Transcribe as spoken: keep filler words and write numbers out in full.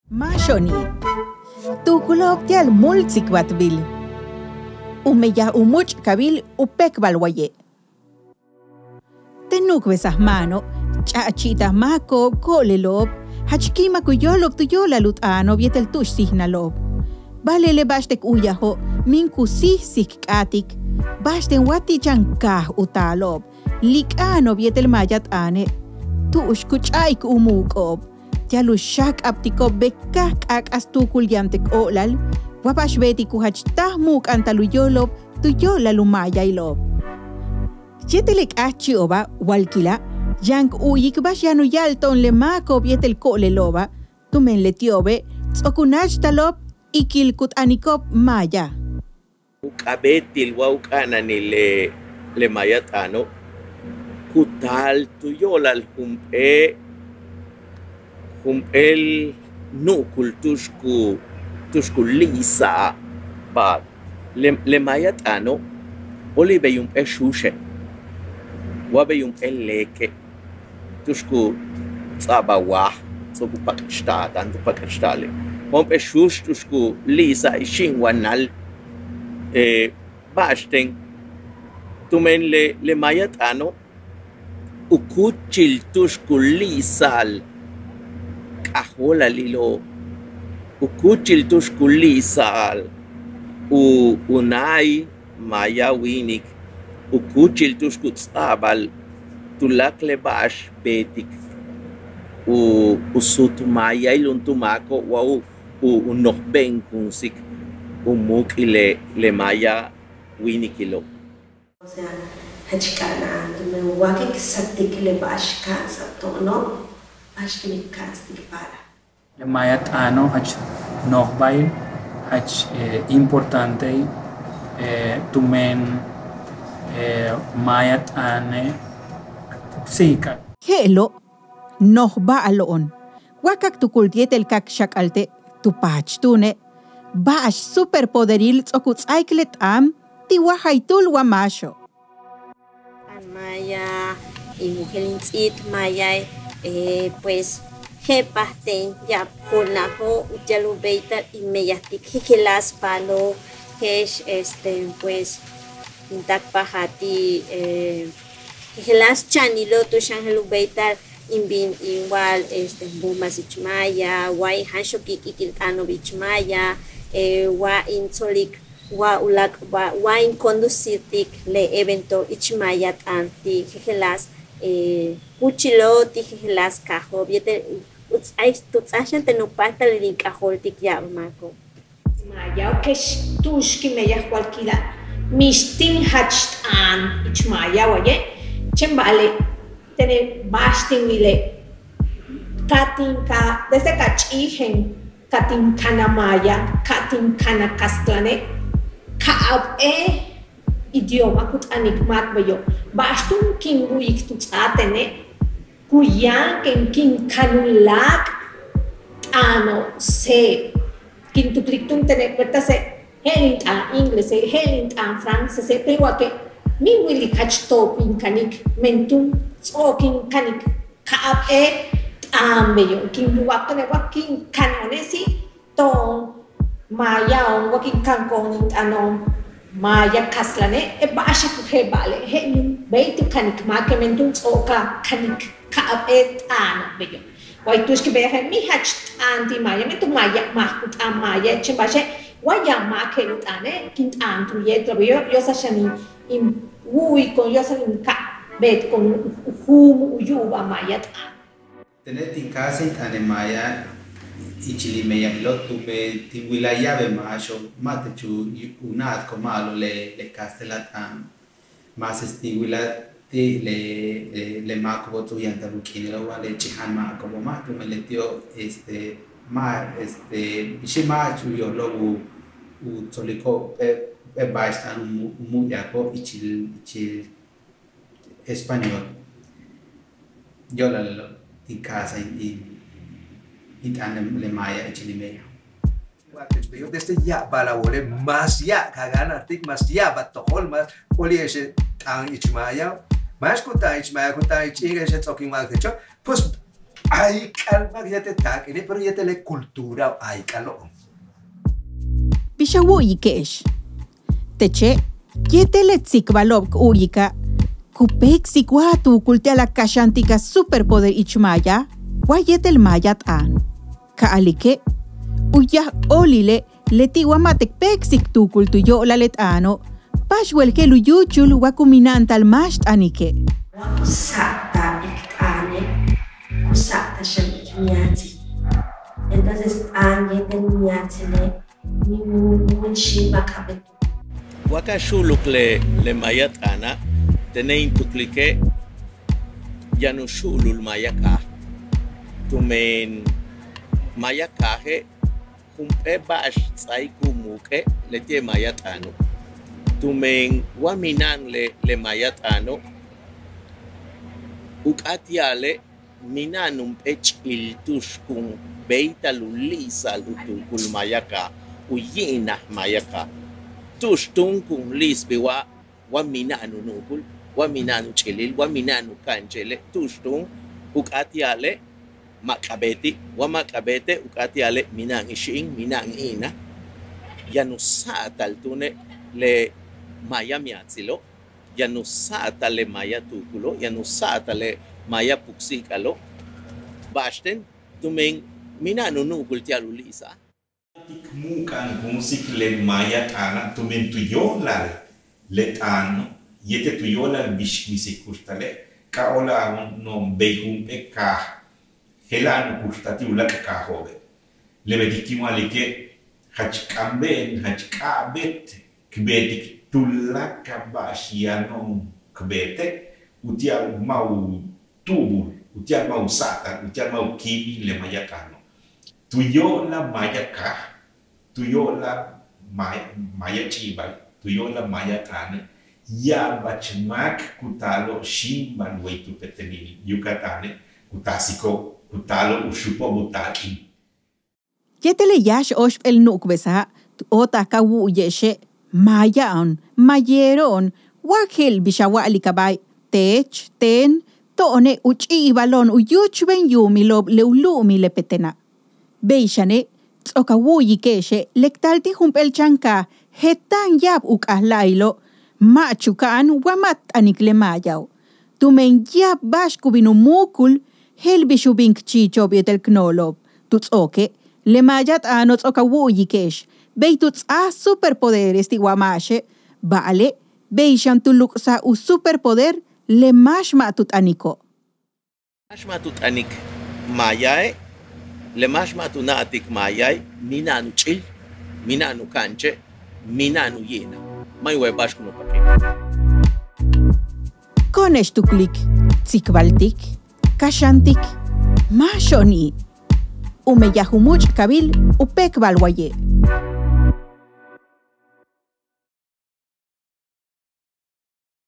Máaxo'oni', tuukulo'ob ti'al múul tsikbaltbil. U meyaj u múuch'kabil U péekbal Waye'. Te' nu'ukbesaj máano', ch'a'achi'itaj máako'ob ko'olelo'ob, jach ki'imak u yóolo'ob tu yo'olal u t'aano'ob yéetel tu'ux síijnalo'ob. Ba'ale' le ba'ax t u'uyajo' míin ku síijsik k k'áatik, ba'axten wa ti' chan kaaj u taalo'ob, lik'a'ano'ob yéetel maaya t'aane', tu'ux ku ch'a'ik u muuk'o'ob, ti'al u xáak'abtiko'ob beyka'aj k'aak'as tuukul yaan t óolal, wa ba'ax beetik ku jach táaj mu'uk'a'antal u yóolo'ob tu yo'olal u maayailo'ob. Yéetel le k'áatchi'oba' walkila' yaan k u'uyik ba'ax yaan u ya'al to'on le máako'ob yéetel ko'olelo'oba', tumen leti'obe' ts'o'ok u náachtalo'ob ikil ku t'aniko'ob maaya. U k'a'abéetil wa u k'a'ana'anil le, le maaya t'aano' ku taal tu yo'olal jump'éel, jump'éel nu'ukul tu'ux ku, tu'ux ku li'isa'al ba'al. Le, le maaya t'aano' óoli' bey jump'éel xuuxe', wa bey jump'éel leeke', tu'ux ku ts'a'abal waaj ts'o'ok u pak'achta'al, táan tu pak'achta'ale'. Wa jump'éel xuux tu'ux ku li'isa'al ixi'im wa nal, ba'axten, tumen le, le maaya t'aano' u kúuchil tu'ux ku li'isa'al k'ajóolalilo'ob, u kúuchil tu'ux ku li'isa'al u, u náay maaya wíinik, u kúuchil tu'ux ku ts'a'abal tuláakal le ba'ax beetik u, u suut maayail juntúul máako' wa u, u, u nojbe'enkunsik u muuk'il le, le maaya wíinikilo'. O sea, jach k'a'ana'an tumen wa k saktik le ba'ax ka'ansa'ab to'ono', ba'ax kin k ka'anstik ba'ala'. Le maaya t'aano' jach nojba'il, jach, eh, importantei, eh, tumen, eh, maaya t'aane' k síijkal. Je'elo', nojba'alo'on. Wa ka k tukult yéetel ka k xak'alte', tu paach túune', ba'ax superpoderil ts'o'ok u ts'áaik le t'aan ti' wa jaytúul wa máaxo'. An maaya, in wojel in ts'íibt maaya, eh, pues, je'epajten ya'ab jo'olnajo' utia'al u béeytal in meyajtik jejeláas palo', je'ex, este, pues, in táakpajal ti', eh, jejeláas cha'anilo' tu'ux yaan je'el u béeytal in bin in wa'al, este, in boomas ich maaya, wa in jan xokik ikil t'aano'ob ich maaya, eh, wa in tsolik wa u láak', wa, wa in conducirtik le evento ich maaya t'aan ti' jejeláas, eh, kúuchilo', ti' jejeláas kaajo'ob yéetel u ts'áaik, tu ts'áaik xan ten u páajtalil in k'ajóoltik ya'ab máako'. Maaya, kex tu'ux kin meyaj walkila', mixtin jach t'aan ich maaya waye', chéen ba'ale' tene' ba'ax tin wile', ka tin ka, desde ka ch'i'ijen ka tin kanaj maaya, ka tin kanaj kastlane', ka'ap'éel idioma ku t'anik máak beyo'. Ba'ax túun kin wu'uyik tu ts'áaj tene', ku yáanken kin kanaj u láak' t'aano' séeb. Kin tuklik túun tene' puertase', je'el in t'aan inglese', je'el in t'aan francese', pero wa ke' míin wilik jach toop in kanik, men túun ts'o'ok in kanik ka'ap'éel t'aan beyo'. Kin wa'alik tene' wa kin kano'one' si to'on maaya'on, wa kin kanko'on in t'aano'on maaya kastlane', e ba'ax a ku je'el ba'ale', je'el in béeytal u kanik máake', men túun ts'o'ok a kanik ka'ap'éel t'aano' beyo'. Way tu'ux kin beyaje' mi jach t'aan ti' maaya, men tu maaya máak ku t'aan maaya, chéen ba'axe' wa yaan máak je'el u t'aane', kin t'aan tu yéetel beyo', yo'osal xan in, in wu'uyiko'on, yo'osal in ka'aj beetiko'on u, u juum u yu'ubal maaya t'aan. Tene' tin káajsa'al in t'aane' maaya ichil in meyajilo' tumen tin wilaj ya'abe' máaxo'ob ma' teech u na'atiko'ob ma'alob le, le kastela t'aan. Mas este in wilaj ti' le, le, le máako'obo' tu yantal u k'iinilo' wa le ch'ija'an máako'obo' ma', tumen leti'o' este ma' este bixi' ma'ach u yojlo'ob u, u tsoliko'ob p'éel, p'éel ba'ax t'aan u mu', u mu'uyako' ichil, ichil español. Yo'olal lelo' tin káajsa'al in, in, in t'aan le maaya ichil in meyaj. Desde ya'ab ba'al a wole' mas ya'ab ka ganartik, mas ya'ab a tojol, mas óoli'exe' t'aan ich maaya. Máax ku t'aan ich maaya, ku t'aan ich inglese', ts'o'ok in wa'alik techo', pues Ay k'al máak yéetel taak'ine', pero yéetel le cultura ay k'alo'on. Bix a wu'uyike'ex. Teche' yéetel le tzikbalo'ob k u'uyika', ku péeksik wa a tuukul ti'al a kaxantik a superpoder ich maaya wa yéetel maaya t'aan. Ka a'alike' u yaj óolile' leti' wa ma' t péeksik tuukul tu yo'olal le t'aano', ba'ax wel je'el u yúuchul wa ku mina'antal máax t'anike'. Wa ku sa'atal ik t'aane' ku sa'atal xan ik miatsil. Entonces t'aan yéetel miatsile' míin múul xíimbal k'a'abéet. Wa ka xu'uluk le le maaya t'aana', tene' in tuklike' yaan u xu'ulul maaya kaaj. Tumen maaya kaaje' jump'éel ba'ax ts'áaik u muuk'e' leti'e' maaya t'aano'. Tumen wa mina'an le le maaya t'aano' u k'áat ya'ale' mina'an jump'éel ch'il tu'ux kun béeytal u li'isa'al u tuukul maaya kaaj, u yi'inaj maaya kaaj. Tu'ux túun kun li'isbil wa wa mina'an u nu'ukul, wa mina'an u ch'ilil, wa mina'an u ka'anche'ele', tu'ux túun u k'áat ya'ale' ma' k'a'abéeti', wa ma' k'a'abéete' u k'áat ya'ale' mina'an ixi'im, mina'an i'inaj. Yaan u sa'atal túune' le maaya miatsilo', yaan u sa'atal le maaya tuukulo', yaan u sa'atal le maaya puksi'ik'alo'. Ba'axten, tumen mina'an u nu'ukul ti'al u li'isa'al. Tik mu'uk'a'ankunsik le maaya t'aana' tumen tu yo'olal le t'aano' yéetel tu yo'olal bix k bisik kuxtale', ka o'ola'ano'on bey jump'éel kaaj jela'an u kuxtal ti' uláak' kaajo'obe'. Le beetik kin wa'alike' jach k'ambe'en, jach k'a'abéet k beetik tuláakal ba'ax yano'on k beete' uti'al ma' u tu'ubul, uti'al ma' u sa'atal, uti'al ma' u kíimil le maaya t'aano'. Tu yo'olal maaya kaaj, tu yo'olal maaya, maaya ch'i'ibal, tu yo'olal maaya t'aane', ya'abach máak ku taalo'ob xíimbal wey tu petenil Yucatane', ku taasiko'ob, ku taalo'ob u xupo'ob u taak'in. Yéetel le yáax óoxp'éel nu'ukbesaja' tu óotaj ka wu'uye'exe' maaya'on, mayero'on, wa je'el bix a wa'alikabáaj teech, teen, to'one' u ch'i'ibalo'on u yúuchben yuumilo'ob le u lu'umil le petena'. Bey xane' ts'o'ok a wu'uyike'exe' le k taal ti' jump'éel chan kaaj jetáan ya'ab u k'ajla'ayilo' ma' chuka'an wa ma' t t'anik le maayao'. Tumen ya'ab ba'ax ku bin u muukul je'el bix u bin k chi'icho'ob yéetel k noolo'ob. Tu ts'o'oke' le maaya t'aano' ts'o'ok a wu'uyike'ex bey tu ts'áaj superpoderes ti' wa máaxe', ba'ale' bey xan tu luk'saj u superpoder le máax ma' tu t'aniko'. Máax ma' tu t'anik maayae', le máax ma' tu na'atik maayae' mina'an u ch'il, mina'an u ka'anche', mina'an u yi'inaj. Ma' in wa'al ba'ax ku nopake'. Ko'one'ex tuklik, tsikbaltik, kaxantik, máaxo'oni'. U meyaj u múuch'kabil U Péekbal Waye'.